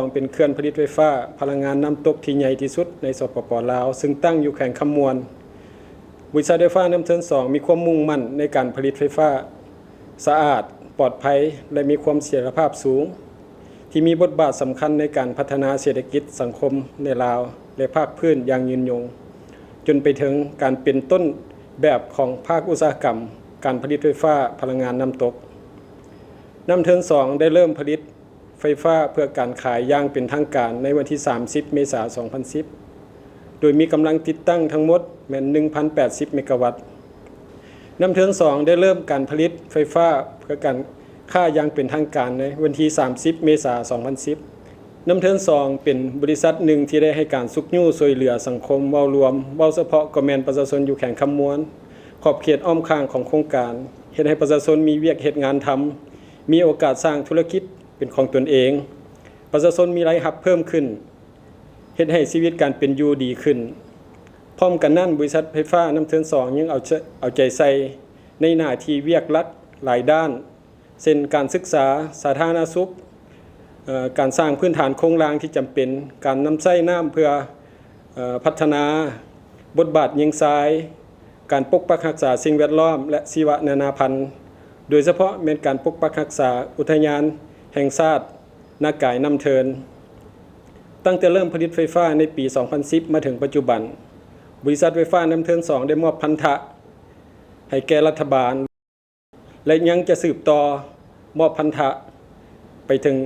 ສອງ ເປັນເຂື່ອນຜະລິດໄຟຟ້າພະລັງງານນ້ຳຕົກທີ່ໃຫຍ່ທີ່ສຸດໃນ ສປປ ລາວ ຊຶ່ງຕັ້ງຢູ່ແຂວງຄຳມ່ວນ. ບໍລິສັດໄຟຟ້ານ້ຳເທີນສອງ ມີຄວາມມຸ່ງໝັ້ນໃນການຜະລິດໄຟຟ້າສະອາດ, ປອດໄພ ແລະ ມີຄວາມສະຖຽນລະພາບສູງ, ທີ່ມີບົດບາດສຳຄັນໃນການພັດທະນາເສດຖະກິດສັງຄົມໃນລາວ ແລະ ພາກພື້ນຢ່າງຍືນຍົງ, ຈົນໄປເຖິງການເປັນຕົ້ນແບບຂອງພາກອຸດສາຫະກຳການຜະລິດໄຟຟ້າພະລັງງານນ້ຳຕົກ. ນ້ຳເທີນສອງ ໄດ້ເລີ່ມຜະລິດ ໄຟຟ້າເພື່ອການຂາຍຢ່າງເປັນທາງການໃນວັນທີສາມສິບ ເມສາ ສອງພັນສິບ ໂດຍມີກຳລັງຕິດຕັ້ງທັງໝົດແມ່ນ ໜຶ່ງພັນແປດສິບ ເມກາວັດ. ນ້ຳເທີນສອງ ໄດ້ເລີ່ມການຜະລິດໄຟຟ້າເພື່ອການຄ້າຢ່າງເປັນທາງການໃນວັນທີສາມສິບ ເມສາ ສອງພັນສິບ. ນ້ຳເທີນສອງ ເປັນບໍລິສັດໜຶ່ງທີ່ໄດ້ໃຫ້ການຊຸກຍູ້ຊ່ວຍເຫຼືອສັງຄົມເວົ້າລວມ, ເວົ້າສະເພາະກໍແມ່ນປະຊາຊົນຢູ່ແຂວງຄຳມ່ວນ, ຂອບເຂດອ້ອມຂ້າງຂອງໂຄງການ, ເຮັດໃຫ້ປະຊາຊົນມີວຽກເຮັດງານທຳ, ມີໂອກາດສ້າງທຸລະກິດ ເປັນຂອງຕົນເອງ, ປະຊາຊົນມີລາຍຮັບເພີ່ມຂຶ້ນ, ເຮັດໃຫ້ຊີວິດການເປັນຢູ່ດີຂຶ້ນ. ພ້ອມກັນນັ້ນ, ບໍລິສັດໄຟຟ້ານ້ຳເທີນສອງ ຍັງເອົາໃຈ ເອົາໃຈໃສ່ໃນໜ້າທີ່ວຽກຫຼັກຫຼາຍດ້ານ, ເຊັ່ນ ການສຶກສາ, ສາທາລະນະສຸກ, ເອີ່ ການສ້າງພື້ນຖານໂຄງລ່າງທີ່ຈຳເປັນ, ການນຳໃຊ້ນ້ຳເພື່ອ ເອີ່ ພັດທະນາ, ບົດບາດຍິງຊາຍ, ການປົກປັກຮັກສາສິ່ງແວດລ້ອມ ແລະ ຊີວະນານາພັນ, ໂດຍສະເພາະແມ່ນການປົກປັກຮັກສາອຸດທະຍານແຫ່ງຊາດນາກາຍນ້ຳເທີນ. ຕັ້ງແຕ່ເລີ່ມຜະລິດໄຟຟ້າໃນປີສອງພັນສິບ ມາເຖິງປັດຈຸບັນ, ບໍລິສັດໄຟຟ້ານ້ຳເທີນສອງ ໄດ້ມອບພັນທະໃຫ້ແກ່ລັດຖະບານ ແລະ ຍັງຈະສືບຕໍ່ມອບພັນທະໄປເຖິງ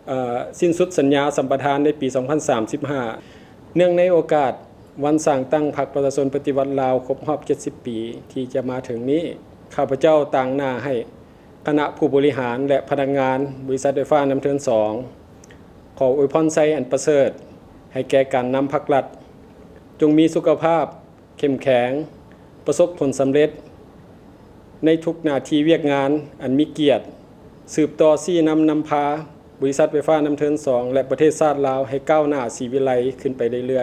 ເອີ່ ສິ້ນສຸດສັນຍາສຳປະທານໃນປີສອງພັນສາມສິບຫ້າ. ເນື່ອງໃນໂອກາດວັນສ້າງຕັ້ງພັກປະຊາຊົນປະຕິວັດລາວຄົບຮອບເຈັດສິບປີທີ່ຈະມາເຖິງນີ້, ຂ້າພະເຈົ້າຕາງໜ້າໃຫ້ຄະນະຜູ້ບໍລິຫານ ແລະ ພະນັກງານບໍລິສັດໄຟຟ້ານ້ຳເທີນສອງ ຂໍອວຍພອນໄຊອັນປະເສີດໃຫ້ແກ່ການນຳພັກລັດ, ຈົ່ງມີສຸຂະພາບ ເຂັ້ມແຂງ, ປະສົບຜົນສຳເລັດໃນທຸກໜ້າທີ່ວຽກງານອັນມີກຽດ, ສືບຕໍ່ຊີ້ນຳນຳພາບໍລິສັດໄຟຟ້ານ້ຳເທີນສອງ ແລະ ປະເທດຊາດລາວໃຫ້ກ້າວໜ້າສີວິໄລຂຶ້ນໄປເລື້ອຍໆ.